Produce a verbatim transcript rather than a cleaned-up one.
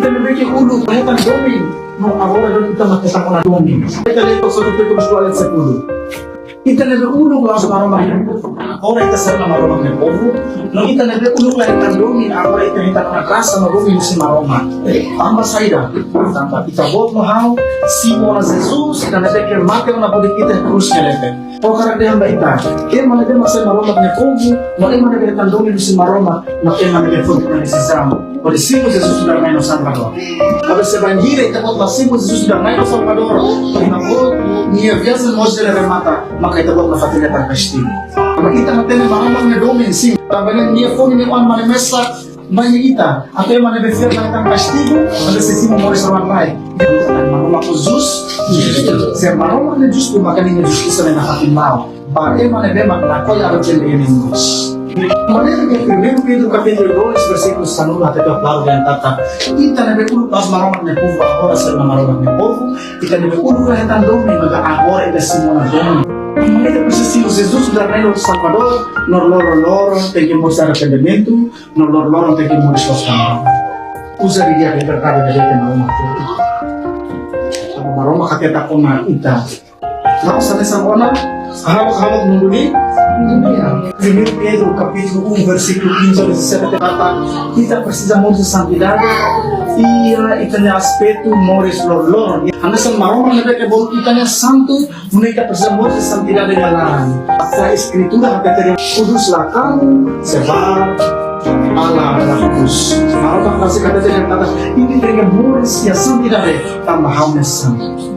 Ita ne'ebé ke uluk la hetan domin, no agora ita mak hetan ona domin. Ita lee Satu Petrus dua ayat sepuluh. Ita ne'ebé uluk la'ós Maromak nia povu, agora ita sai Maromak nia povu. No ita ne'ebé uluk la hetan domin, agora ita hetan ona grasa no domin husi Maromak. Tanba saida? Tanba ita-boot no ha'u simu ona Jesus, ita ne'ebé ke mate ona buat ita iha krús nia leten. Ha'u hakarak dehan ba ita, ema ne'ebé mak sai Maromak nia povu, no ema ne'ebé hetan domin husi Maromak, no ema ne'ebé foti nia desizaun hodi simu Jesus nu'udar Na'i no Salvadór. Maibé se bainhira ita-boot la simu Jesus nu'udar Na'i no Salvadór, ita-boot nia viajen mós sei remata, maka ita-boot la fatin hetan kastigu. Maibé ita hatene Maromak nia domin, sin, tanba ne'e nia fó nia Oan-Mane mesak mai ita, atu ema ne'ebé fiar la hetan kastigu, maibé sei simu moris rohan-laek. Maromak justu, se Maromak ne'e justu, maka nia justisa ne'e nafatin la'o ba ema ne'ebé mak lakohi arrepende nia moris. Maneira ke Primeiru Pedro kapítulu dois versíkulu sanulu hatete klaru dehan katak ita ne'ebé uluk la'ós Maromak nia povu, agora sai ona Maromak nia povu. Ita ne'ebé uluk la hetan domin, maibé agora ita simu ona domin. Maibé ita presiza simu Jesus nu'udar Na'i no Salvadór, no loroloron tenke mós arrependimentu, no loroloron tenke moris loos ba Maromak. Uza di'ak ita-nia verdade ne'ebé ke Maromak fó. Tanba Maromak hatete ona ita. La'ós hanesan ona, hahalok-hahalok mundu nia, dunia. Primeiru Pedro kapítulu um versíkulu quinze a dezassete hatete katak ita presiza moris iha santidade, iha ita-nia aspetu moris loroloron. Hanesan Maromak ne'ebé ke bolu ita ne'e santu, nune'e ita presiza moris iha santidade nia laran. Ata Eskritura hatete, kudus lah kamu, sebab Allah adalah kudus. Maromak rasik hatete katak ita tenke moris iha santidade, tanba Ha'u ne'e santu.